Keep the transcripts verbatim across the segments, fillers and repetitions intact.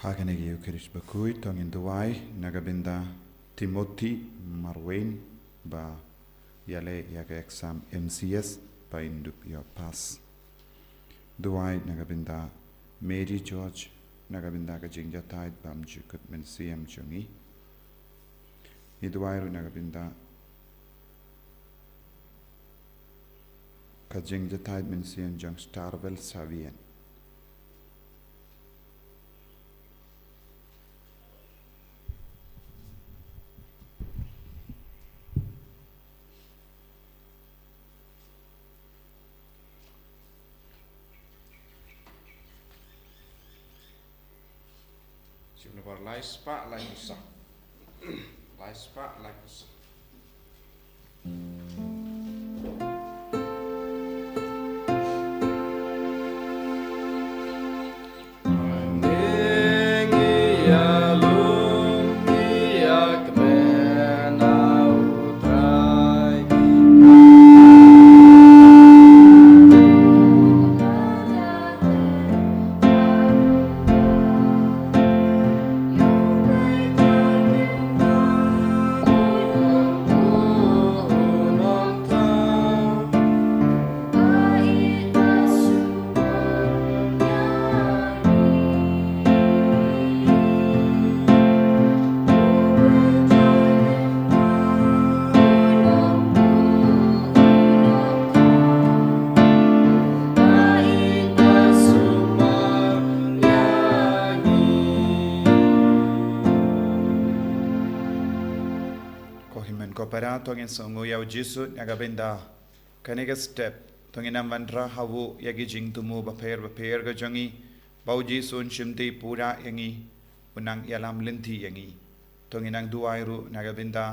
Ha kane ka Eucharist bakhuid to ngin duwai na ka bynta Timothy Marwein ba ïaleh ïa ka exam M C S ba in dup ïoh pass. Duwai na ka bynta Mary George na ka bynta ka jingjahthait bymjukut mynsiem jong i. Ngi duwai ruh na ka bynta ka jingjahthait mynsiem jong Starwell Savien. Shim nombar lai spah lai phew saw. Lai spah lai phew saw. Ko hynmen ko para, to ngin sngewnguh ïa u Jisu na ka bynta kane ka step, to ngin ym wanrah ha u ïa ki jingthmu bapher bapher ka jong ngi, ba u Jisu un shimti pura ïa ngi, un nang ïalam lynti ïa ngi. To ngin nang duwai ruh na ka bynta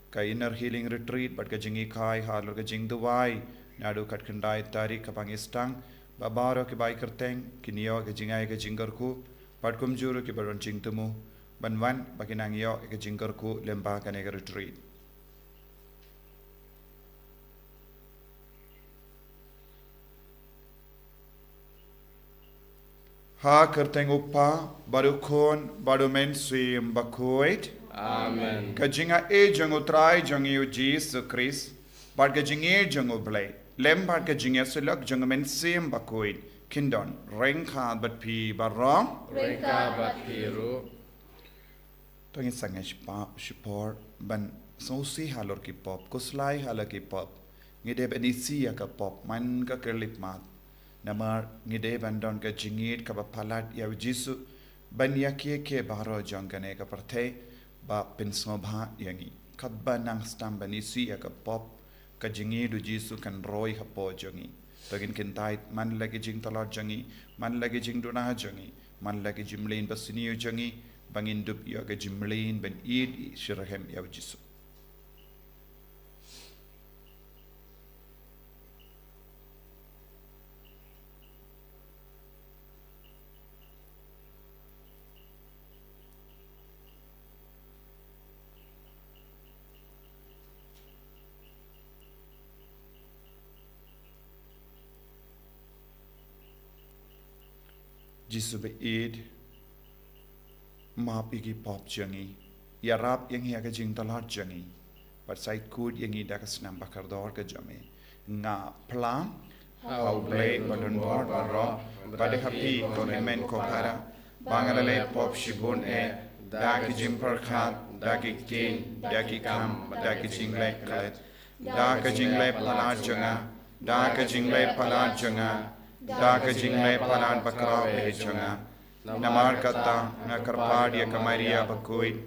ka Inner Healing Retreat bad ka jingïakhih halor ka jingduwai naduh ka khyndai tarik kaba ngi sdang, ba baroh ki bai kyrteng kin ïoh ka jingai ka jingkyrkhu bad kumjuh ruh kiba don jingthmu ban wan ba kin nang ïoh ka jingkyrkhu lyngba kane ka retreat. Ha ka kyrteng u Kpa bad u Khun bad u Mynsiem Bakhuid. Amen. Ka jingaiei jong u Trai jong ngi u Jisu Khrist bad ka jingïeit jong u Blei lem bad ka jingïasyllok jong u Mynsiem Bakhuid kin don ryngkat bad phi baroh. Ryngkat bad phi ruh. To ngin sangeh shipor ban sngewsih halor ki pop, khuslai halor ki pop. Ngi dei ban isih ïa ka pop man ka khyllipmat. Namar ngi dei ban don ka jingïeit kaba palat ïa u Jisu ban ïa kiei kiei baroh jong kane ka pyrthei ba pynsngewbha ïa ngi. Katba nang sdang ban isih ïa ka pop, ka jingïeit u Jisu kan roi hapoh jong ngi. To ngin kyntait man la ki jingtlot jong ngi, man la ki jingduna jong ngi, man la ki jingmlien basniew jong ngi, ba ngin dup ïoh ka jingmlien ban ïeit shitrhem ïa u Jisu. Jisu ba ïeit, map ïa ki pop jong ngi, ïarap ïa ngi ha ka jingtlot jong ngi, bad sa ïeit khuid ïa ngi da ka snam ba kordor ka jong me. Nga phla ha u Blei badonbor baroh, bad ha phi ko hynmen ko para, ba nga la leh pop shibun eh, da ki jingpyrkhat, da ki ktien, da ki kam, da ki jingleh klet, da ka jingleh palat jong nga, da ka jingleh palat jong nga, da ka jingleh palat bakhraw eh jong nga. Namar kata nga kyrpad ïa ka Maria bakhuid,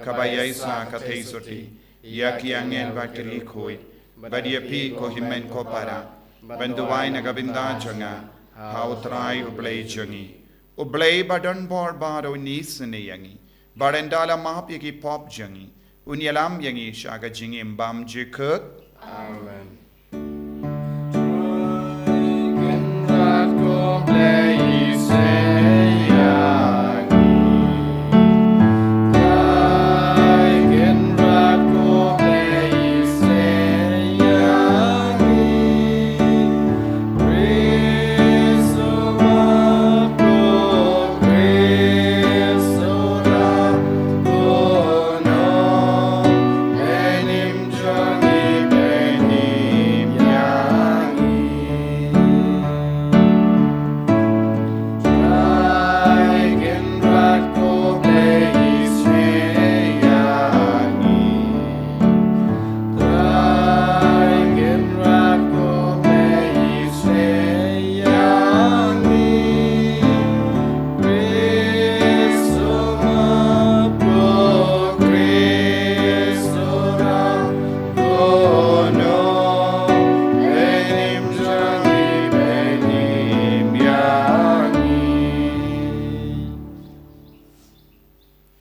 kaba ïaisah ka theisotti, ïa ki angel bad ki riewkhuid, bad ïa phi ko hynmen ko para, ban duwai na ka bynta jong nga ha u Trai u Blei jong ngi. U Blei badonbor baroh un isynei ïa ngi, bad un da la map ïa ki pop jong ngi, un ïalam ïa ngi sha ka jingim bymjukut. Amen.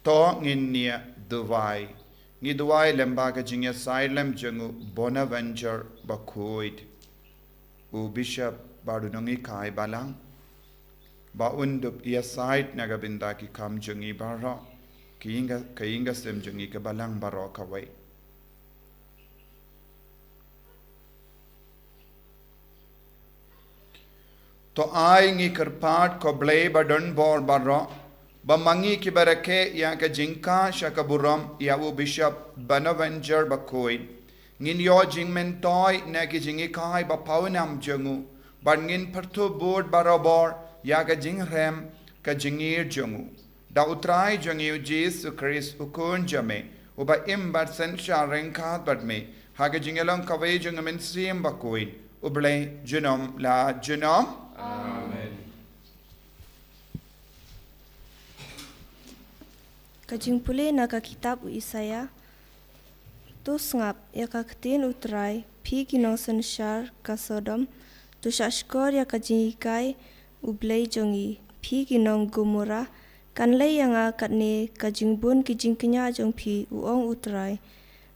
To ngin ïa duwai. Ngi duwai lem ba ka jingïasaid lem jong u Bonaventure Bakhuid, u Bishop bad u nonghikai balang, ba un dup ïasaid na ka bynta ki kam jong ngi baroh, ka ïing ka, ka ïing ka sem jong ngi, ka balang baroh kawei. To ai ngi kyrpad, ko Blei badonbor baroh, ba ma ngi kiba rakhe ïa ka jingkha sha ka burom ïa u Bishop Bonaventure Bakhuid, ngin ïoh jingmyntoi na ki jinghikai ba pawnam jong u, bad ngin pyrthuh bud barabor ïa ka jingrhem ka jingïeit jong u. Da U Trai jong ngi U Jisu Khrist, U Khun jong me, uba im bad synshar ryngkat bad me ha ka jingïalong kawei jong U Mynsiem Bakhuid, U Blei junom la junom. Amen. Ka jingpule na ka kitab u Isaïah. To sngap ïa ka ktien U Trai, phi ki nongsynshar ka Sodom. To shahshkor ïa ka jinghikai U Blei jong ngi, phi ki nong Gomorrah. Kan leh ïa nga katne ka jingbun ki jingkñia jong phi, u ong U Trai.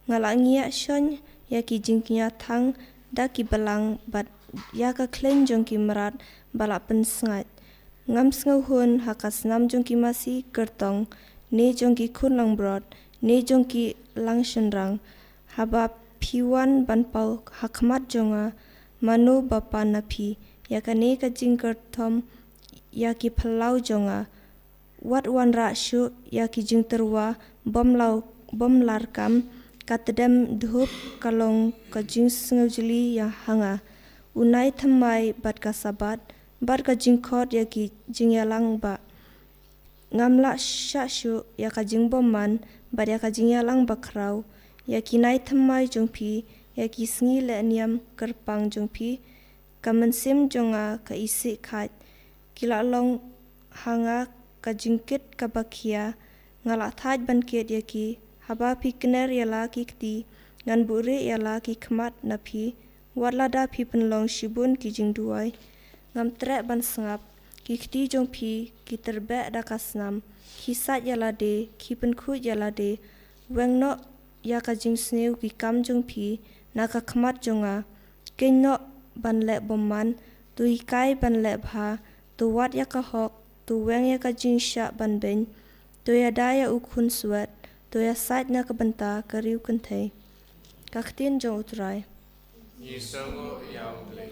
Nga la ngiah shon ïa ki jingkñia thang da ki balang, bad ïa ka khleiñ jong ki mrad ba la pynsngaid. Ngam sngewhun ha ka snam jong ki masi kyrtong, ne jong ki khun langbrot, ne jong ki lang shynrang. Haba phi wan ban paw ha khmat jong nga, mano ba pan na phi? Ïa kane ka jingkyrthom ïa ki phyllaw jong nga. Wat wanrah shuh ïa ki jingtyrwa bym law, bym larkam. Ka tdem dhup ka long ka jingsngewjylliew ïa ha nga. U nai thymmai bad ka Sabbath, bad ka jingkhot ïa ki jingïalang ba. Ngam lah shah shuh ïa ka jingbymman bad ïa ka jingïalang bakhraw, ïa ki nai thymmai jong phi, ïa ki sngi leh niam kyrpang jong phi. Ka mynsiem jong nga ka isih khait. Ki la long ha nga ka jingkit kaba khia. Nga la thait ban kit ïa ki. Haba phi kner ïa la ki kti, ngan buhrieh ïa la ki khmat na phi. Wat lada phi pynlong shibun ki jingduwai, ngam treh ban sngap. Ki kti jong phi ki tyrbeh da ka snam. Ki sait ïa lade, ki pynkhuid ïa lade. Weng noh ïa ka jingsniew ki kam jong phi na ka khmat jong nga. Kynnoh ban leh bymman, to hikai ban leh bha, to wad ïa ka hok, to weng ïa ka jingshah ban beiñ, to ïada ïa u khun swet, to ïasait na ka bynta ka riewkynthei. Ka ktien jong U Trai. Ngi sngewnguh ïa U Blei.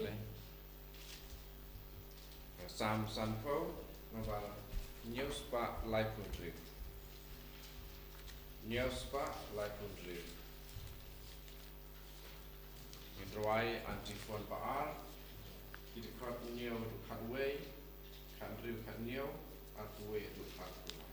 Salm sanphew, naba hynñiew spah laiphew hynriew. Hynñiew spah laiphew hynriew. Ngin rwai antiphon ba ar. Ki dkhot hynñiew haduh khatwei, khathynriew, khathynñiew, arphew wei haduh arphew lai.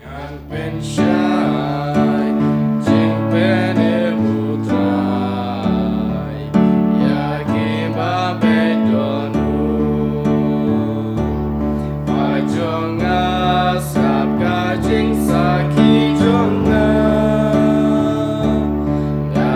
Ngan pynshai jingpynim U Trai ïa kiba peit don U. Ba jong nga sngap ka jingsakhi jong nga, da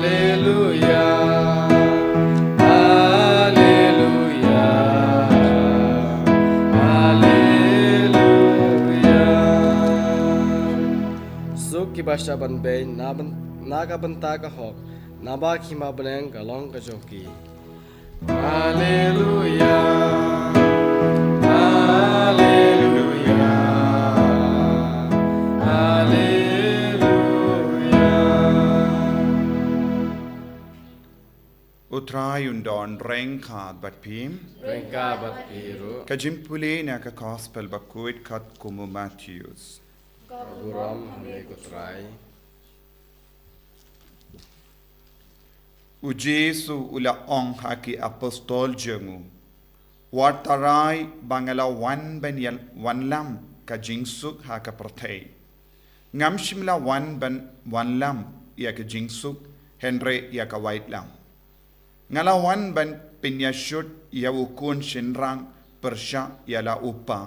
Haleluya, haleluya, haleluya. Suk kiba shah ban beiñ na, na ka bynta ka hok, naba ka hima bneng ka long ka jong ki. Haleluya, haleluya, haleluya. U Trai un don ryngkat bad phi. Ryngkat bad phi ruh. Ka jingpule na ka Gospel bakhuid katkum u Mathaios. Ka burom ha me ko Trai. U Jisu u la ong ha ki apostol jong u, wat tharai ba nga la wan ban ïa wanlam ka jingsuk ha ka pyrthei. Ngam shym la wan ban wanlam ïa ka jingsuk, hynrei ïa ka waitlam. Nga la wan ban pynïashut ïa u khun shynrang pyrshah ïa la u kpa,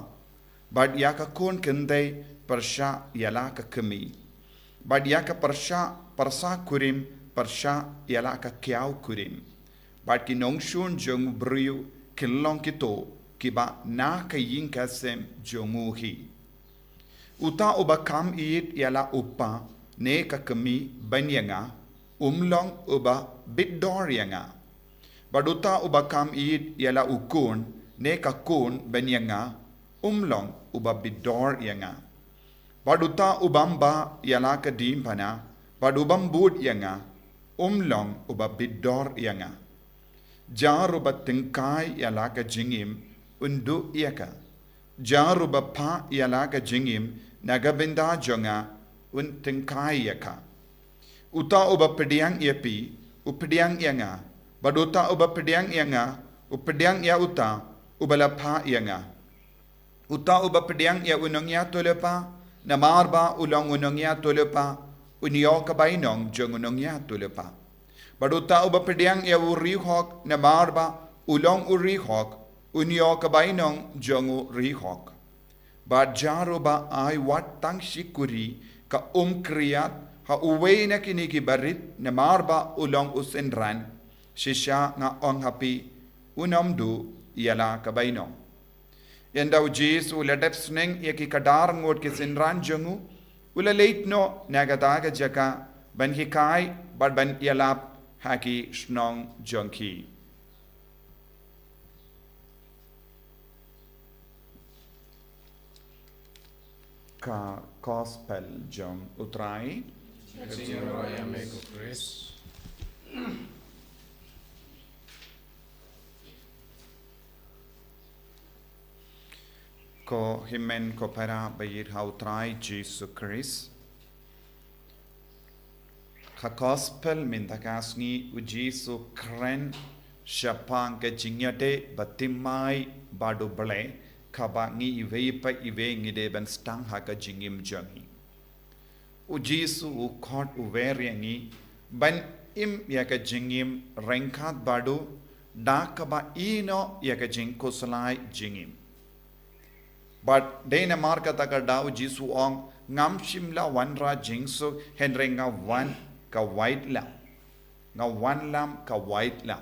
bad ïa ka khun kynthei pyrshah ïa la ka kmie, bad ïa ka pyrshah pyrsa kurim pyrshah ïa la ka kiaw kurim. Bad ki nongshun jong u briew kin long kito kiba na ka ïing ka sem jong u hi. Uta uba kham ïeit ïa la u kpa ne ka kmie ban ïa nga, um long uba bit dor ïa nga. Bad uta uba kham ïeit ïa la u khun ne ka khun ban ïa nga, um long uba bit dor ïa nga. Bad uta ubym bah ïa la ka diengphna bad ubym bud ïa nga, um long uba bit dor ïa nga. Jar uba tyngkai ïa la ka jingim un duh ïa ka. Jar uba phah ïa la ka jingim na ka bynta jong nga un tyngkai ïa ka. Uta uba pdiang ïa phi u pdiang ïa nga, bad uta uba pdiang ïa nga u pdiang ïa uta uba la phah ïa nga. Uta uba pdiang ïa u nongïathuhlypa, namar ba u long u nongïathuhlypa, un ïoh ka bainong jong u nongïathuhlypa. Bad uta uba pdiang ïa u riewhok, namar ba u long u riewhok, un ïoh ka bainong jong u riewhok. Bad jar uba ai wat tang shi kuri ka um khriat ha uwei na kine ki barit, namar ba u long u synran, shisha nga ong ha phi, un ym duh ïa la ka bainong. Ynda u Jisu u la dep sneng ïa ki khadar ngut ki synran jong u, u la leit noh na kata ka jaka ban hikai bad ban ïalap ha ki shnong jong ki. Ka Gospel jong u Trai. Ka jingïaroh ïa me ko Khrist. Ko hynmen ko para ba ïeit ha u Trai Jisu Khrist. Ha Gospel mynta ka sngi u Jisu u kren shaphang ka jingïadei ba thymmai bad u Blei, kaba ngi iwei pa iwei ngi dei ban sdang ha ka jingim jong ngi. U Jisu u khot u wer ïa ngi ban im ïa ka jingim ryngkat bad u da kaba ïehnoh ïa ka jingkhuslai jingim. Bad dei namar kata ka daw u Jisu u ong, ngam shym la wanrah jingsuk, hynrei nga wan ka waitlam. Nga wanlam ka waitlam.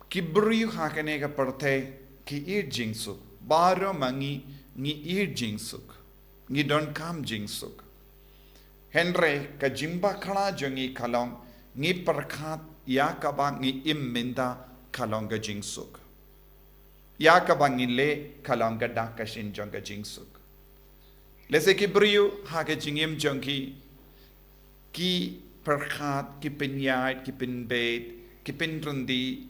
Ki briew ha kane ka pyrthei ki ïeit jingsuk. Baroh ma ngi ngi ïeit jingsuk. Ngi donkam jingsuk. Hynrei ka jingbakla jong ngi ka long, ngi pyrkhat ïa kaba ngi im mynta ka long ka jingsuk. Ïa kaba ngi leh ka long ka dak ka shin jong ka jingsuk. Lehse ki briew ha ka jingim jong ki, ki pyrkhat, ki pynïaid, ki pynbeit, ki pynryndih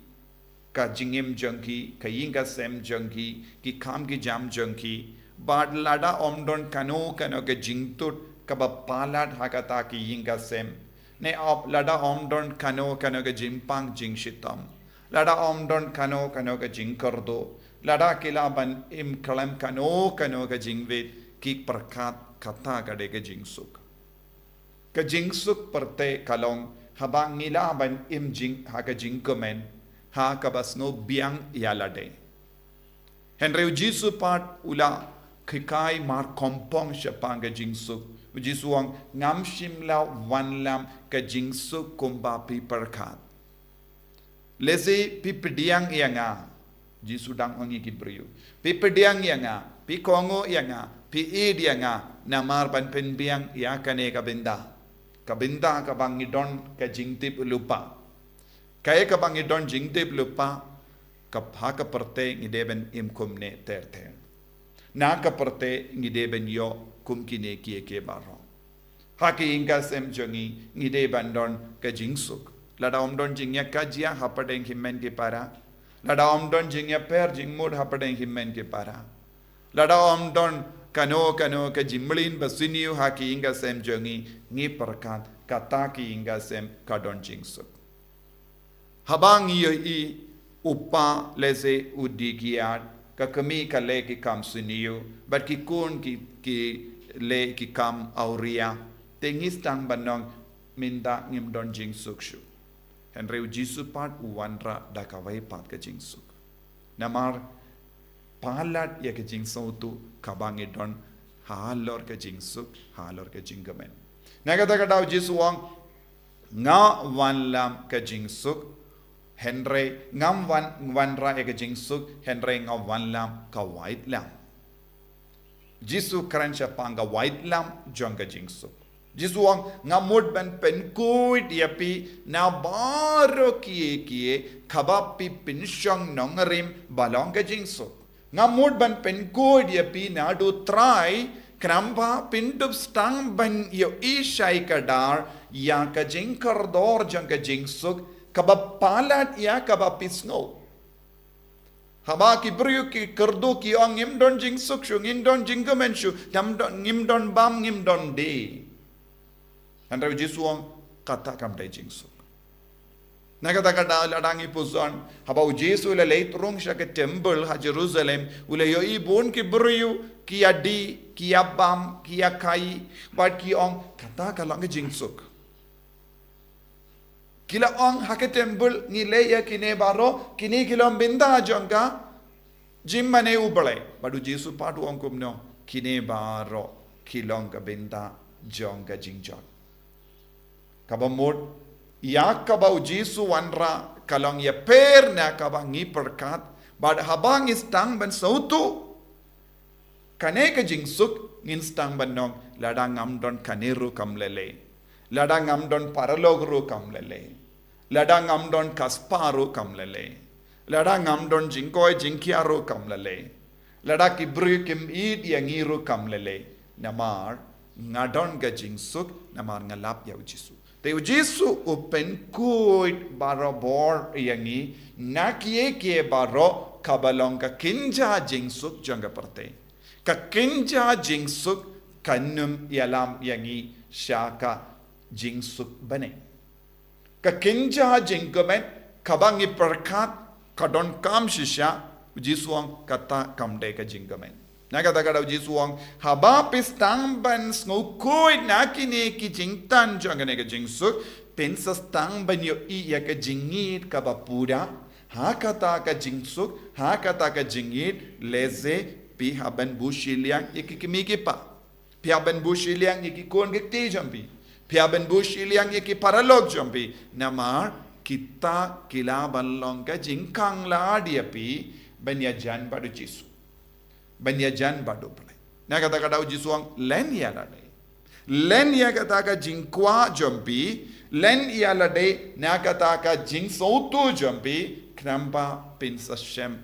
ka jingim jong ki, ka ïing ka sem jong ki, ki kam ki jam jong ki. Bad lada ym don kano kano ka jingtut kaba palat ha kata ka ïing ka sem, ne ap lada ym don kano kano ka jingpang jingshitom, lada ym don kano kano ka jingkyrduh, lada ki lah ban im khlem kano kano ka jingwit, ki pyrkhat kata ka dei ka jingsuk. Ka jingsuk pyrthei ka long haba ngi lah ban im jing ha ka jingkmen, ha kaba sngewbiang ïa lade. Hynrei u Jisu pat u la hikai markongpong shaphang ka jingsuk, U Jisu u ong, ngam shym la wanlam ka jingsuk kumba phi pyrkhat. Lehse phi pdiang ïa nga, Jisu dang ong ïa ki briew. Phi pdiang ïa nga, phi kohnguh ïa nga, phi ïeit ïa nga, namar ban pynbiang ïa kane ka bynta. Ka bynta kaba ngi don ka jingtip lypa. Kaei kaba ngi don jingtip lypa, ka ha ka pyrthei ngi dei ban im kumne ter ter. Na ka pyrthei ngi dei ban ïoh kum kine kiei kiei baroh. Ha ki ïing ki sem jong ngi, ngi dei ban don ka jingsuk. Lada ym don jingïakajia hapdeng hynmen ki para. Lada ym don jingïapher jingmut hapdeng hynmen ki para. Lada ym don kano kano ka jingmlien basniew ha ki ïing ki sem jong ngi, ngi pyrkhat kata ki ïing ki sem ka don jingsuk. Haba ngi ïohi u kpa lehse u dih kiad, ka kmie ka leh ki kam sniew, bad ki khun ki, ki leh ki kam awria, te ngi sdang ban ong mynta ngim don jingsuk shuh. Hynrei u Jisu pat u wanrah da kawei pat ka jingsuk. Namar palat ïa ka jingsngewthuh kaba ngi don halor ka jingsuk, halor ka jingkmen. Na kata ka daw u Jisu u ong, nga wanlam ka jingsuk, hynrei ngam wan, wanrah ïa ka jingsuk, hynrei nga wanlam ka waitlam. Jisu kren shaphang ka waitlam jong ka jingsuk. Jisu u ong, nga mut ban pynkhuid ïa phi na baroh kiei kiei kaba phi pynshong nongrim ba long ka jingsuk. Nga mut ban pynkhuid ïa phi naduh U Trai, khnang ba phin dup sdang ban ïohi shai kdar ïa ka jingkordor jong ka jingsuk kaba palat ïa kaba phi sngew. Haba ki briew ki kyrduh ki ong ngim don jingsuk shuh, ngim don jingkmen shuh, ngim don, ngim don bam, ngim don die. Hynrei u Jisu u ong kata kam dei jingsuk. Na kata ka daw lada ngi pyrshang, haba u Jisu u la leit rung sha ka temple ha Jerusalem, u la ïohi bun ki briew ki ïa die, ki ïa bam, ki ïa khaii, bad ki ong kata ka long ka jingsuk. Ki la ong ha ka temple ngi leh ïa kine baroh, kine ki long bynta jong ka jingmane U Blei. Bad u Jisu pat u ong kumno, kine baroh ki long ka bynta jong ka jingjot. Kaba mut ïa kaba u Jisu u wanrah ka long ïapher na kaba ngi pyrkhat, bad haba ngi sdang ban sngewthuh kane ka jingsuk, ngin sdang ban ong lada ngam don kane ruh kam lei lei. Lada ngam don paralok ruh kam lei lei. Lada ngam don ka spah ruh kam lei lei. Lada ngam don jingkoit jingkhiah ruh kam lei lei. Lada ki briew kim ïeit ïa ngi ruh kam lei lei. Namar nga don ka jingsuk, namar nga lap ïa u Jisu. Te u Jisu u pynkhuid barabor ïa ngi na kiei kiei baroh kaba long ka kynja jingsuk jong ka pyrthei. Ka kynja jingsuk kan ym ïalam ïa ngi sha ka jingsuk bneng. Ka kynja jingkmen kaba ngi pyrkhat ka donkam shisha, u Jisu u ong kata kam dei ka jingkmen. Na kata ka daw u Jisu u ong, haba phi sdang ban sngewkhuid na kine ki jingtan jong kane ka jingsuk, phin sa sdang ban ïohi ïa ka jingïeit kaba pura ha kata ka jingsuk, ha kata ka jingïeit, lehse phi hap ban buh shiliang ïa ki kmie ki kpa. Phi hap ban buh shiliang ïa ki khun ki kti jong phi. Phi hap ban buh shiliang ïa ki paralok jong phi. Namar kita ki lah ban long ka jingkhang lad ïa phi ban ïajan bad u Jisu. Ban ïajan bad U Blei. Na kata ka daw u Jisu u ong len ïa lade. Len ïa kata ka jingkwah jong phi. Len ïa lade na kata ka jingsngewthuh jong phi. Khnang ba phin sa shem,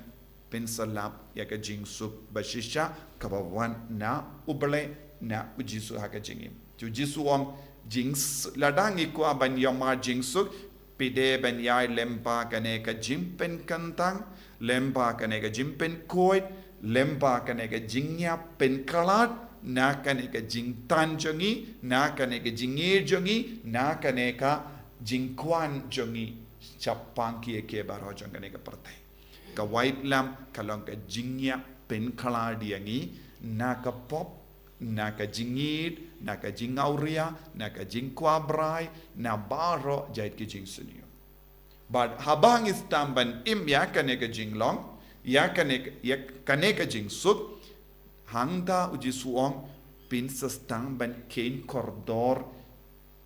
phin sa lap ïa ka jingsuk ba shisha kaba wan na U Blei, na u Jisu ha ka jingim. Te u Jisu u ong jings-, lada ngi kwah ban ïoh ma jingsuk, phi dei ban ïai lyngba kane ka jingpynkyntang, lyngba kane ka jingpynkhuid, lyngba kane ka jingïapynkhlad na kane ka jingtan jong ngi, na kane ka jingïeit jong ngi, na kane ka jingkwah jong ngi shaphang kiei kiei baroh jong kane ka pyrthei. Ka waitlam ka long ka jingïapynkhlad ïa ngi na ka pop, na ka jingïeit, na ka jingawria, na ka jingkwah brai, na baroh jait ki jingsniew. Bad haba ngi sdang ban im ïa kane ka jinglong, ïa kane, ïa kane ka jingsuk, hangta u Jisu u ong, phin sa sdang ban kheiñ kordor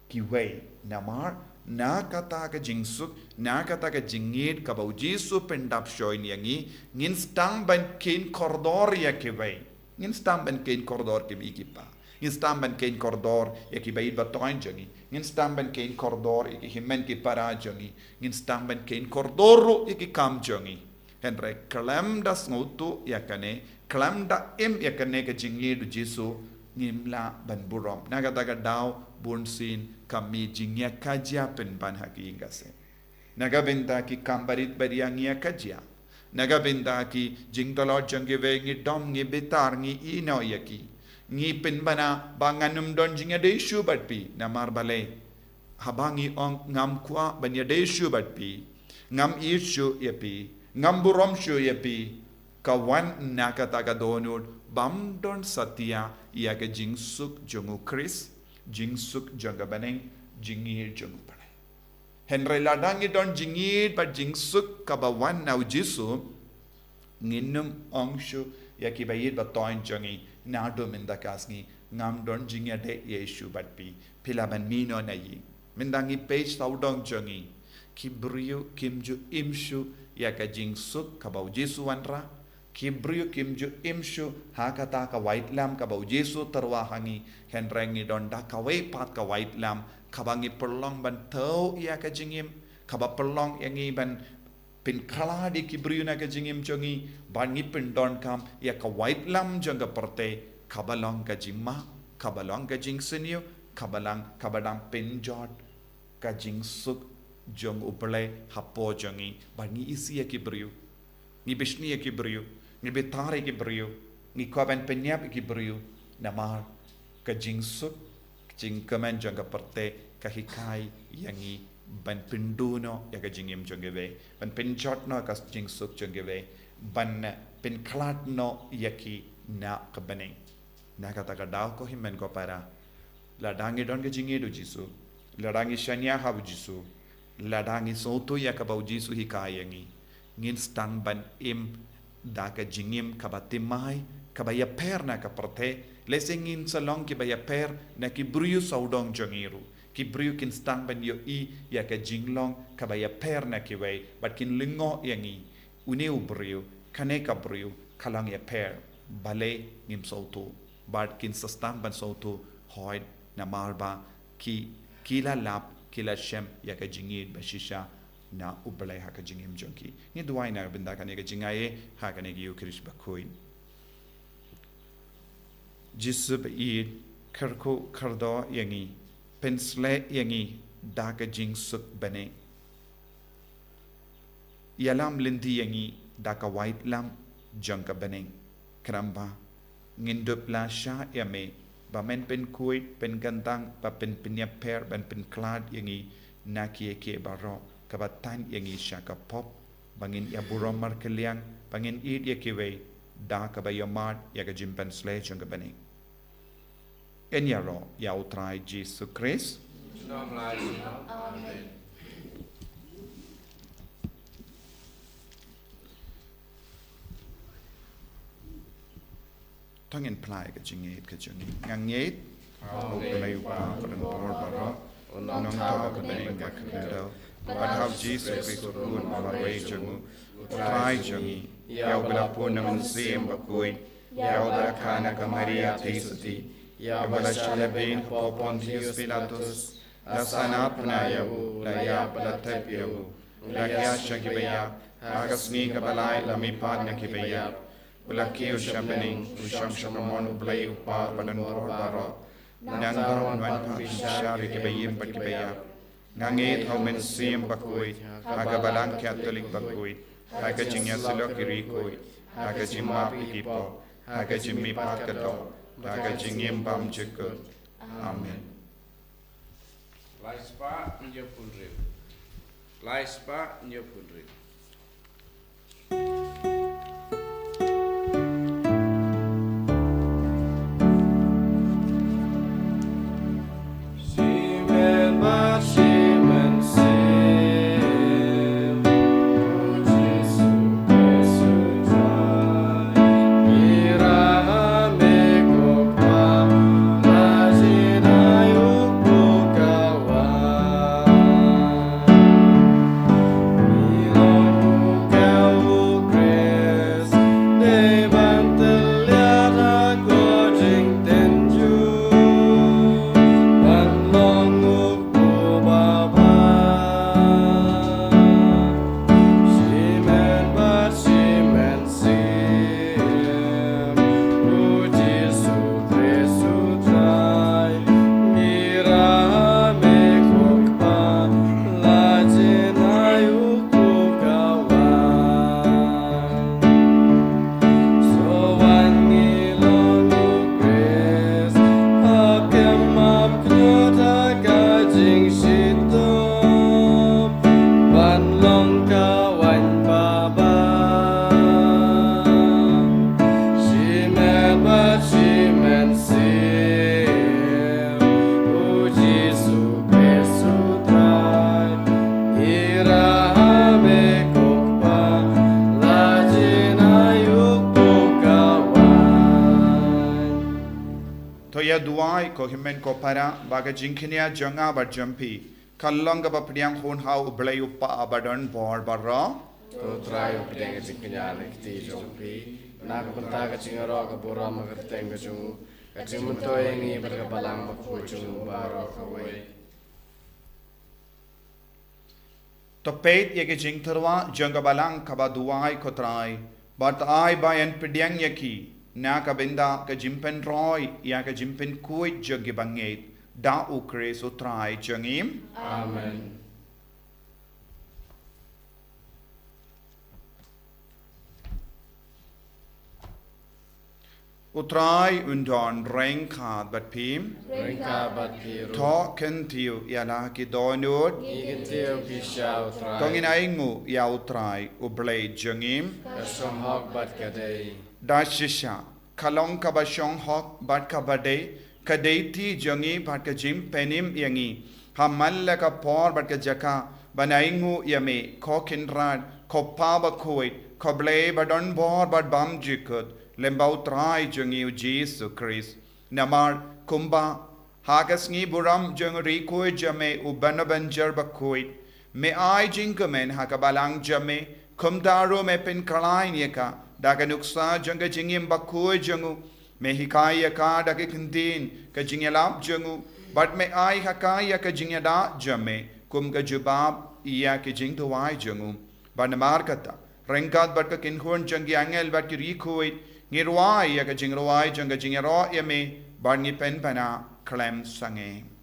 kiwei. Namar na kata ka jingsuk, na kata ka jingïeit kaba u Jisu u pyndap shuh ïa ngi, ngin sdang ban kheiñ kordor ïa kiwei. Ngin sdang ban kheiñ kordor ki mei ki pa. Ngin sdang ban kheiñ kordor ïa ki ba-ïeit ba-toiñ jong ngi. Ngin sdang ban kheiñ kordor ïa ki hynmen ki para jong ngi. Ngin sdang ban kheiñ kordor ruh ïa ki kam jong ngi. Hynrei khlem da sngewthuh ïa kane, khlem da im ïa kane ka jingïeit u Jisu, ngim lah ban burom. Na kata ka daw bunsien ka mih jingïakajia pynban ha ki ïing ka sem. Na ka bynta ki kam barit baria ngi ïakajia. Na ka bynta ki jingtlot jong kiwei ngi dom, ngi bitar, ngi ïehnoh ïa ki. Ngi pynbna ba ngan ym don jingïadei shuh bad phi, namar balei? Haba ngi ong ngam kwah ban ïadei shuh bad phi, ngam ïeit shuh ïa phi, ngam burom shuh ïa phi, ka wan na kata ka dohnud bym don satia ïa ka jingsuk jong u Khrist, jingsuk jong ka bneng, jingïeit jong u Blei. Hynrei lada ngi don jingïeit bad jingsuk kaba wan na u Jisu, ngin ym ong shuh ïa ki ba-ïeit ba-toiñ jong ngi, naduh mynta ka sngi ngam don jingïadei ïa shuh bad phi, phi lah ban mih noh na ïing. Mynta ngi peit sawdong jong ngi, ki briew kim ju im shuh ïa ka jingsuk kaba u Jisu u wanrah. Ki briew kim ju im shuh ha kata ka waitlam kaba u Jisu u tyrwa ha ngi, hynrei ngi don da kawei pat ka waitlam kaba ngi pynlong ban thew ïa ka jingim, kaba pynlong ïa ngi ban pynkhlad ïa ki briew na ka jingim jong ngi, bad ngi pyndonkam ïa ka waitlam jong ka pyrthei, kaba long ka jingma, kaba long ka jingsniew, kaba long, kaba dang pynjot ka jingsuk jong u Blei hapoh jong ngi, bad ngi isih ïa ki briew. Ngi bishni ïa ki briew, ngi bitar ïa ki briew, ngi kwah ban pynïap ïa ki briew, namar ka jingsuk, ka jingkmen jong ka pyrthei ka hikai ïa ngi ban pynduh noh ïa ka jingim jong kiwei, ban pynjot noh ka jingsuk jong kiwei, ban pynkhlad noh ïa ki na ka bneng. Na kata ka daw ko hynmen ko para, lada ngi don ka jingïeit u Jisu, lada ngi shaniah ha u Jisu, lada ngi sngewthuh ïa kaba u Jisu u hikai ïa ngi, ngin sdang ban im da ka jingim kaba thymmai, kaba ïapher na ka pyrthei. Lehse ngin sa long kiba ïapher na ki briew sawdong jong ngi ruh. Ki briew kin sdang ban ïohi ïa ka jinglong kaba ïapher na kiwei, bad kin lyngngoh ïa ngi. Une u briew, kane ka briew, ka long ïapher, balei ngim sngewthuh? Bad kin sa sdang ban sngewthuh, hooid, namar ba ki, ki la lap, ki la shem ïa ka jingïeit bashisha na u Blei ha ka jingim jong ki. Ngi duwai na ka bynta kane ka jingaiei ha kane ka Ïukharist bakhuid. Jisu baieit, kyrkhu kyrdoh ïa ngi, pynshlei ïa ngi da ka jingsuk bneng. Ïalam lynti ïa ngi da ka waitlam jong ka bneng. Khnang ba ngin dup lashai ïa me, ba men pynkhuid, pynkyntang, ba pyn, pynïapher, ban pynkhlad ïa ngi na kiei kiei baroh kaba tang ïa ngi sha ka pop, ba ngin ïaburom markylliang, ba ngin ïeit ïa kiwei da kaba ïohmad ïa ka jingpynshlei jong ka bneng. Yn ïaroh ïa u Trai Jisu Khrist. Amen. To ngin phla ïa ka jingngeit ka jong ngi. Nga ngeit ha u Blei u Kpa badonbor baroh, u nongthoh ha ka bneng ka khyndew, bad ha u Jisu Khrist u khun ba marwei jong u, u Trai jong ngi, ïa uba la pun na u Mynsiem Bakhuid, ïa uba la kha na ka Maria Theisotti, ïa uba la shah lehbeiñ hapoh Pontius Pilatus, la sah na pnai ïa u, la ïap, la thep ïa u, la hiar sha kiba ïap, ha ka sngi kaba lai la mihpat na kiba ïap, u la kiew sha bneng, u shong sha kamon u Blei u Kpa badonbor baroh. Nangta un wan ban pynshai ïa kiba im bad kiba ïap. Nga ngeit ha u Mynsiem Bakhuid, ha ka Balang Katholik bakhuid, ha ka jingïasyllok ki riewkhuid, ha ka jingmap ïa ki pop, ha ka jingmihpat ka doh, ha ka jingim bymjukut. Amen. Lai spah hynñiew phew hynriew. Lai spah hynñiew phew hynriew. Ko hynmen ko para, ba ka jingkñia jong nga bad jong phi ka long kaba pdiang hun ha U Blei U Kpa ba don bor baroh. To Trai, pdiang ka jingkñia na ka kti jong phi, na ka bynta ka jingïaroh ka burom ha ka kyrteng ka jong u, ka jingmyntoi ïa ngi bad ka balang bakhuid jong u baroh kawei. To peit ïa ka jingtyrwa jong ka balang kaba duwai, ko Trai, bad to ai ba yn pdiang ïa ki na ka bynta ka jingpynroi ïa ka jingpynkhuid jong ki bangeit, da U Khrist U Trai jong ngi. Amen. U Trai un don ryngkat bad phi. Ryngkat bad phi ruh. To kyntiew ïa la ki dohnud. Ngi kyntiew phi sha U Trai. To ngin ainguh ïa U Trai U Blei jong ngi. Ka shong hok bad ka dei. Da shisha, ka long kaba shong hok bad kaba dei, ka dei ti jong ngi bad ka jingpynim ïa ngi ha man la ka por bad ka jaka ban ainguh ïa me, ko Kynrad, ko Pa bakhuid, ko Blei ba don bor bad bymjukut, lem bad U Trai jong ngi U Jisu Khrist. Namar kumba ha ka sngi burom jong u riewkhuid jong me u Bonaventure bakhuid, me ai jingkmen ha ka balang jong me, kumta ruh me pynkhlaiñ ïa ka da ka nuksa jong ka jingim bakhuid jong u. Me hikai ïa ka da ka ktien ka jingïalap jong u, bad me ai ha ka ïa ka jingïada jong me kum ka jubab ïa ka jingduwai jong u. Bad namar kata, ryngkat bad ka kynhun jong ki angel bad ki riewkhuid, ngi rwai ïa ka jingrwai jong ka jingïaroh ïa me, bad ngi pynpaw na khlem sangeh.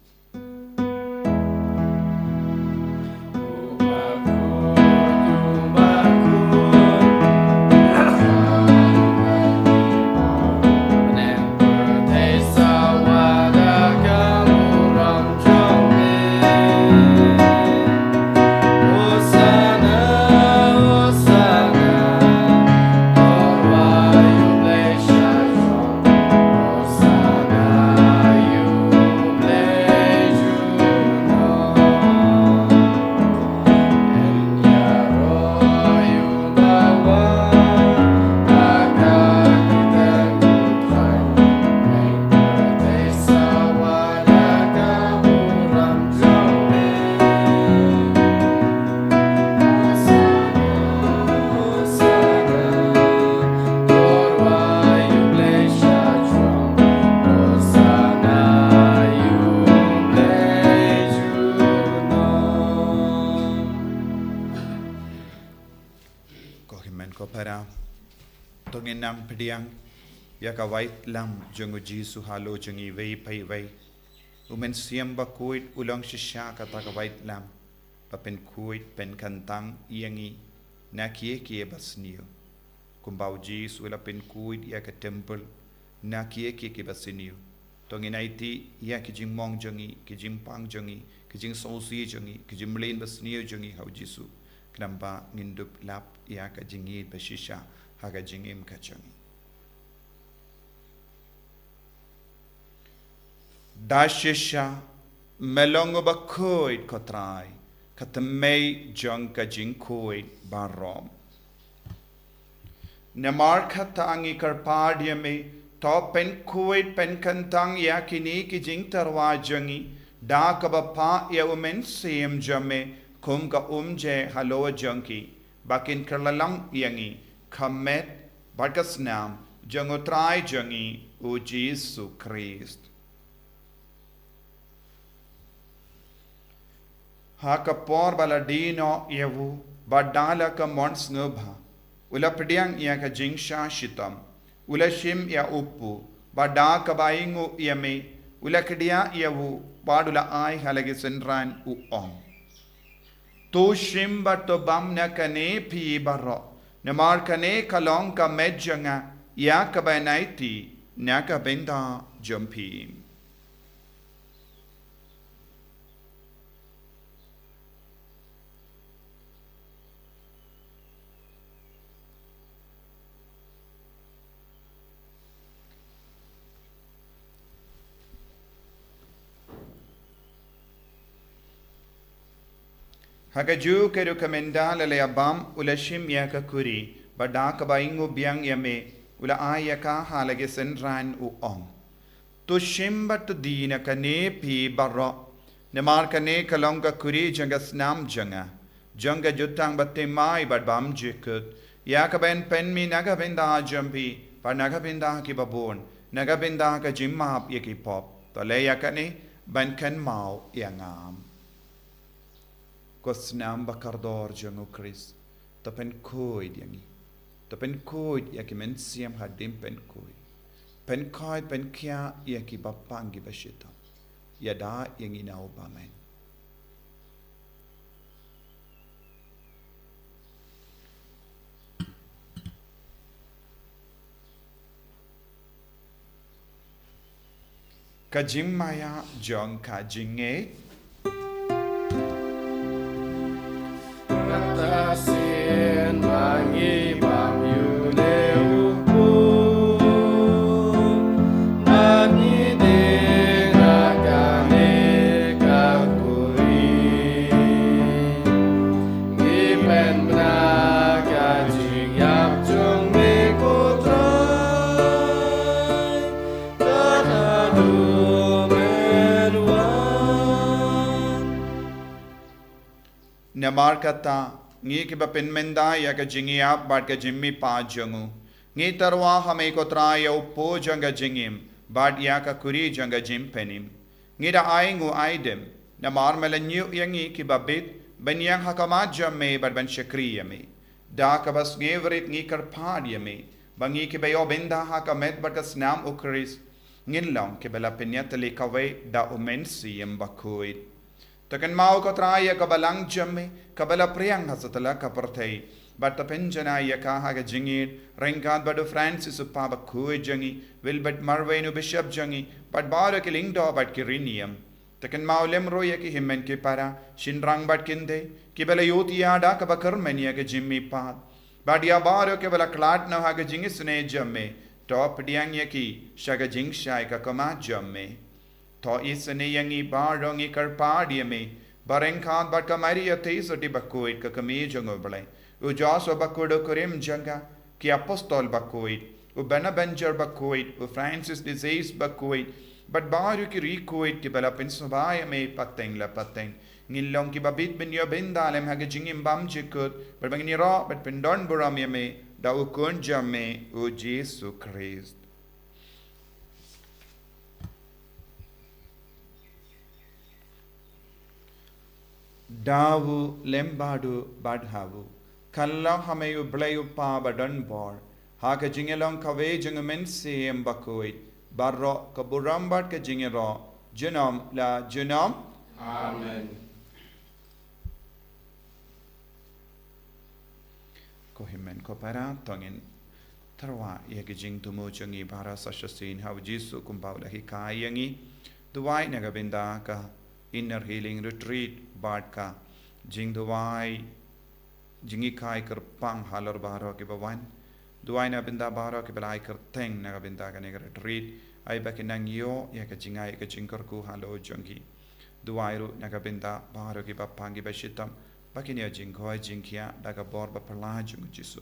Ko hynmen ko para, to ngin nang pdiang ïa ka waitlam jong U Jisu halor jong ngi iwei pa iwei. U Mynsiem Bakhuid u long shisha kata ka waitlam ba pynkhuid pynkyntang ïa ngi na kiei kiei ba sniew. Kumba U Jisu u la pynkhuid ïa ka templ na kiei kiei kiei ba sniew, to ngin aiti ïa ki jingmong jong ngi, ki jingpang jong ngi, ki jingsngewsih jong ngi, ki jingmlien ba sniew jong ngi ha U Jisu, khnang ba ngin dup lap ïa ka jingïeit ba shisha ha ka jingim ka jong ngi. Da shisha me long uba khuid, ko Trai, ka tymmen jong ka jingkhuid baroh. Namar kata ngi kyrpad ïa me, to pynkhuid pynkyntang ïa kine ki jingtyrwa jong ngi da kaba phah ïa U Mynsiem jong me kum ka umjai halor jong ki, ba kin kylla lang ïa ngi ka met bad ka snam jong U Trai jong ngi U Jisu Khrist. Ha ka por ba la die noh ïa u, bad da la ka mon sngewbha, u la pdiang ïa ka jingshah shitom, u la shim ïa u kpu, bad da kaba ainguh ïa me, u la kdiah ïa u, bad u la ai ha la ki synran, u ong: To shim bad to bam na kane phi baroh, namar kane ka long ka met jong nga, ïa kaba yn aiti na ka bynta jong phi. Ha kajuh ka ruh ka mynta la la ïa bam, u la shim ïa ka kuri, bad da kaba ainguh biang ïa me, u la ai ïa ka ha la ki synran, u ong: To shim bad to die na kane phi baroh, namar kane ka long ka kuri jong ka snam jong nga, jong ka jutang bathymmai bad bymjukut, ïa kaban pynmih na ka bynta jong phi bad na ka bynta kiba bun, na ka bynta ka jingmap ïa ki pop. To leh ïa kane ban kynmaw ïa nga. Ko snam ba kordor jong U Khrist, to pynkhuid ïa ngi. To pynkhuid ïa ki mynsiem hadien pynkhuid. Pynkhuid, pynkhiah ïa ki bapang ki bashitom. Ïada ïa ngi na u bymman. Ka jingmaïa jong ka jingngeit. Kata sien ba ngi bam ïa une u pun, ba ngi deng ha kane ka kuri. Ngi pynbna ka jingïap jong me ko Trai. Namar kata, ngi kiba pynmynda ïa ka jingïap bad ka jingmihpat jong u, ngi tyrwa ha me ko Trai ïa u pud jong ka jingim bad ïa ka kuri jong ka jingpynim. Ngi da ai nguh ai dem namar me la ñiew ïa ngi kiba bit ban ïeng ha khmat jong me bad ban shakri ïa me. Da kaba sngewrit ngi kyrpad ïa me ba ngi kiba ïoh bynta ha ka met bad ka snam U Khrist ngin long kiba la pynïatylli kawei da U Mynsiem Bakhuid. To kynmaw ko Trai ïa ka balang jong me kaba la phriang ha satlak ka pyrthei, bad to pynjanai ïa ka ha ka jingïeit ryngkat bad u Francis u Papa bakhuid jong ngi, Wilbert Marwein u Bishop jong ngi, bad baroh ki lyngdoh bad ki riewniam. To kynmaw lem ruh ïa ki hynmen ki para, shynrang bad kynthei kiba la ïohthiah da kaba kyrmen ïa ka jingmihpat, bad ïa baroh kiba la khlad noh ha ka jingisynei jong me. To pdiang ïa ki sha ka jingshai ka khmat jong me. To isynei ïa ngi baroh, ngi kyrpad ïa me ba ryngkat bad ka Maria Theisotti bakhuid ka kmie jong U Blei, u Joseph bakhuid u kurim jong ka, ki apostol bakhuid, u Bonaventure bakhuid, u Francis de Sales bakhuid, bad baroh ki riewkhuid kiba la pynsngewbha ïa me pateng la pateng, ngin long kiba bit ban ïoh bynta lem ha ka jingim bymjukut, bad ba ngin ïaroh bad pyndonburom ïa me da u Khun jong me u Jisu Khrist. Da u lem bad u bad ha u, khlem ha me U Blei U Kpa badonbor, ha ka jingïalong kawei jong U Mynsiem Bakhuid, baroh ka burom bad ka jingïaroh junom la junom. Amen. Ko hynmen ko para, to ngin tyrwa ïa ka jingthmu jong ngi baroh sa shisien ha u Jisu kumba u la hikai ïa ngi. Duwai na ka bynta ka Inner Healing Retreat bad ka jingduwai jinghikai kyrpang halor baroh kiba wan. Duwai na bynta baroh kiba la ai kyrteng na ka bynta kane ka retreat, ai ba kin nang ïoh ïa ka jingai ka jingkyrkhu halor jong ki. Duwai ruh na ka bynta baroh ki bapang ki bashitom ba kin ïoh jingkhoi jingkhiah da ka bor ba phylla jong u Jisu.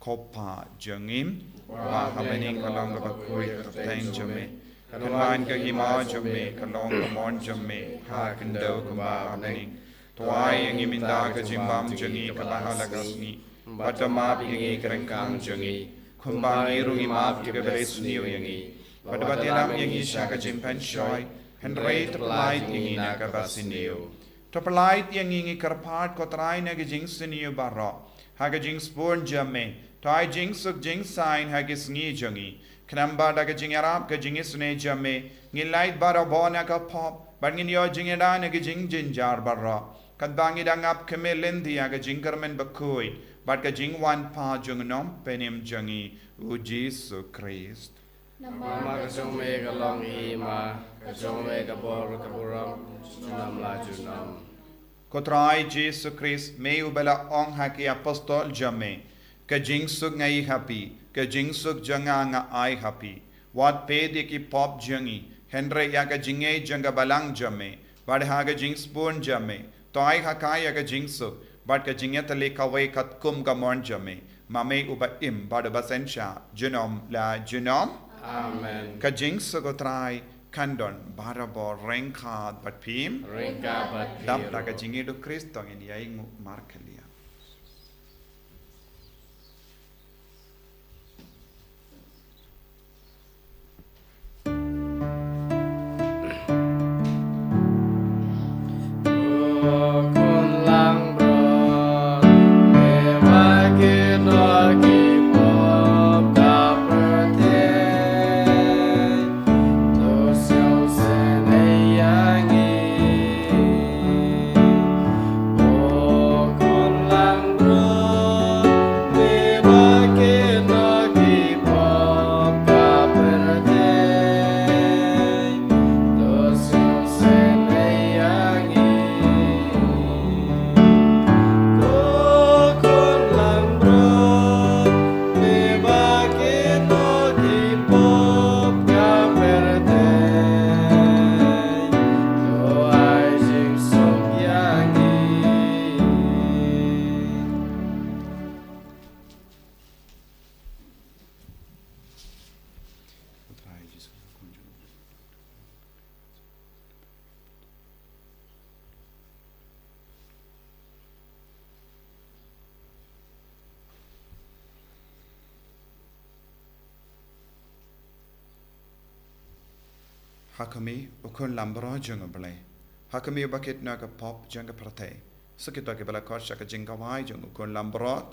Ko Kpa jong ngi ba ha bneng, ka long kaba khuid ka kyrteng jong me. Kan wan ka hima jong me, ka long ka mon jong me ha khyndew kumba ha bneng. To ai ïa ngi mynta ka jingbam jong ngi kaba ha la ka sngi. Bad to map ïa ngi ki ryngkang jong ngi, kumba ngi ruh ngi map ïa kiba isniew ïa ngi. Bad wat ïalam ïa ngi sha ka jingpynshoi, hynrei to pyllait ïa ngi na kaba sniew. To pyllait ïa ngi, ngi kyrpad ko Trai, na ka jingsniew baroh, ha ka jingsbun jong me. To ai jingsuk jingsaiñ ha ki sngi jong ngi. Khnang ba da ka jingïarap ka jingisynei jong me, ngin lait barabor na ka pop, bad ngin ïoh jingïada na ki jingjynjar baroh, katba ngi dang ap khmih lynti ïa ka jingkyrmen bakhuid bad ka jingwan pat jong u Nongpynim jong ngi, u Jisu Khrist. Namar ka jong me ka long ka hima, ka jong me ka bor, ka burom junom la junom. Ko Trai Jisu Khrist, me uba la ong ha ki apostol jong me, ka jingsuk nga ai ha phi, ka jingsuk jong nga nga ai ha phi. Wat peit ïa ki pop jong ngi, hynrei ïa ka jingngeit jong ka balang jong me. Bad ha ka jingsbun jong me, to ai ha ka ïa ka jingsuk bad ka jingïatylli kawei katkum ka mon jong me, ma me uba im bad uba synshar junom la junom. Amen. Ka jingsuk U Trai kan don barabor ryngkat bad phi. Ryngkat bad phi. Dap da ka jingïeit U Khrist to ngin ïai nguh markhlieh. Ha khmih, U Khun Lambrot jong U Blei. Ha khmih, uba kit noh ïa ka pop jong ka pyrthei. Sa kito kiba la khot sha ka jingkawei jong U Khun Lambrot.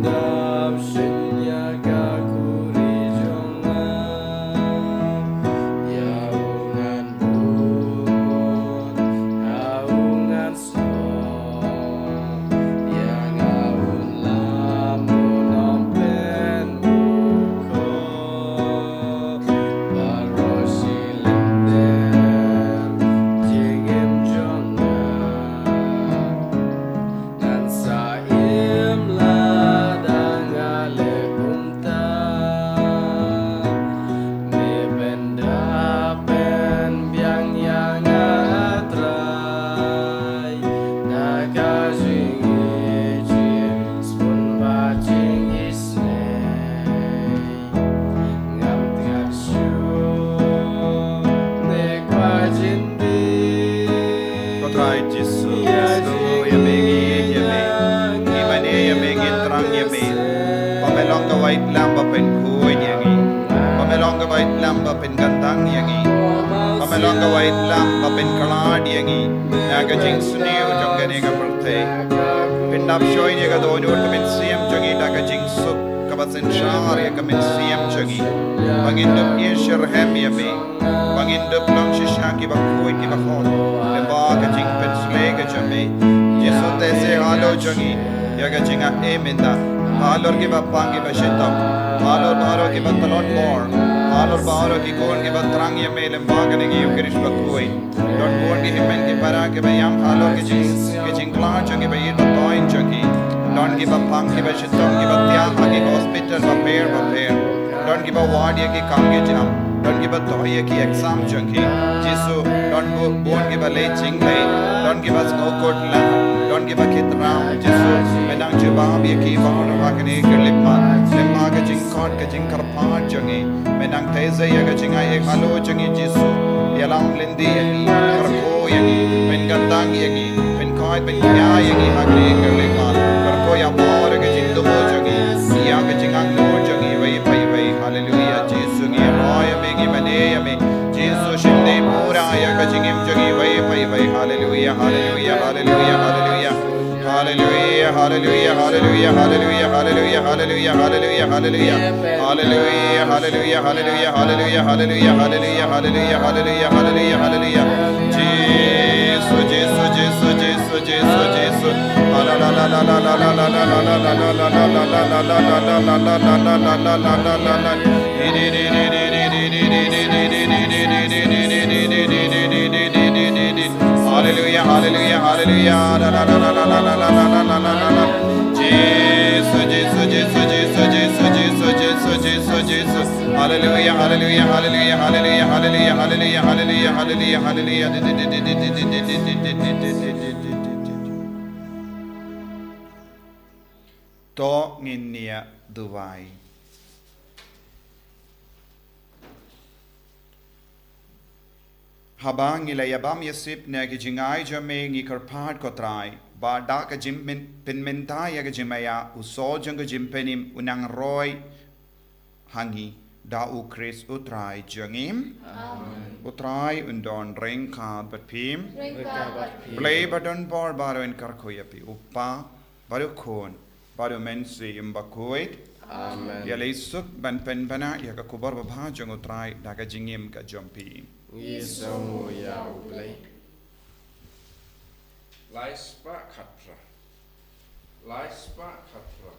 Dap shin ïa ka khuri jong nga, ïa u ngan bun ha u ngan snoh, ïa nga un lam duh nongpynbukhuh. Baroh shi lynter jingim jong nga, ngan sa im lada nga leh kumta. Me pynda pynbiang ïa nga, Trai, da ka jingïeit, jingspun bad jingisynei. Ngam tngat shuh ne kwah jin die. Ko Trai Jisu, ïa Jisu, ïa me ngi ïeit ïa me. Ngi mane ïa me, ngi thrang ïa me. Ba me long ka waitlam ba pynkhuid ïa ngi. Ba me long ka waitlam ba pynkyntang ïa ngi. Ba me long ka waitlam ba pynkylla ïa ngi na ka jingsniew jong kane ka pyrthei. Pyndap shoi ïa ka dohnud ka mynsiem jong ngi da ka jingsuk kaba synshar ïa ka mynsiem jong ngi. Ba ngin ym ïeh shitrhem ïa me. Ba ngin ym long shisha kiba khuid kiba hok lyngba ka jingpynsleh ka jong me. Jisu, te se halor jong ngi ïa ka jingaiei mynta. Halor kiba pang kiba shitom. Halor baroh kiba tlot bor. Halor baroh ki khun kiba thrang ïa me lyngba kane ka Eukharist bakhuid. Don bun ki hynmen ki para kiba ïam halor ki jing, ki jingkhlaiñ jong ki, ba ïeit ba toiñ jong ki. Don kiba pang kiba shitom kiba thiah ha ki hospital bapher bapher. Don kiba wad ïa ki kam ki jam. Don kiba toh ïa ki exam jong ki. Jisu, don bu-, bun kiba leh jingleh. Don kiba sngewkut lang. Don kiba kit ram. Jisu, me nang jubab ïa ki baroh ha kane ka khyllipmat. Lyngba ka jingkhot ka jingkyrpad jong ngi. Me nang theh ïa ka jingaiei halor jong ngi Jisu. Ïalam lynti ïa ngi, kyrkhu ïa ngi, pynkyntang ïa ngi, pynkhuid pynkhia ïa ngi ha kane ka khyllipmat. Kyrkhu ïa baroh ka jingthmu jong ngi, ïa ka jingangnud jong ngi iwei pa iwei. Haleluia, Jisu ngi ïaroh ïa me, ngi mane ïa me. Jisu shim dei pura ïa ka jingim jong ngi iwei pa iwei. Haleluia, haleluia, haleluia, haleluia. Hallelujah, hallelujah, hallelujah, hallelujah, hallelujah, hallelujah, hallelujah, hallelujah. Hallelujah, hallelujah, hallelujah, hallelujah, hallelujah, hallelujah, hallelujah, hallelujah, hallelujah. Jisu, Jisu, Jisu, Jisu, Jisu, Jisu. Hallelujah, hallelujah, hallelujah, hallelujah. Jisu, Jisu, Jisu. Hallelujah, hallelujah, hallelujah, hallelujah. To ngin ïa duwai. Haba ngi la ïabam ïasip na ki jingai jong me, ngi kyrpad ko Trai ba da ka jingpynmynta ïa ka jingmaïa, u sor jong ka jingpynim u nang roi ha ngi da u Khrist u Trai jong ngi. Amen. U Trai un don ryngkat bad phi. Ryngkat bad phi. Blei ba don bor baroh un kyrkhu ïa phi, u Kpa, bad u Khun, bad u Mynsiem Bakhuid. Amen. Ïa lei suk ban pynbna ïa ka khubor babha jong u Trai da ka jingim ka jong phi. Ngi sngewnguh ïa u Blei. Lai spah khatphra. Lai spah khatphra.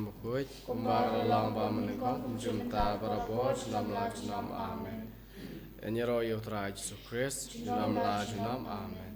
Bakhuid, kumba ka la long ba mynnyngkong, kumjuh mynta, barabor, junom la junom. Amen. Ïaroh ïa U Trai Jisu Khrist, junom la junom. Amen.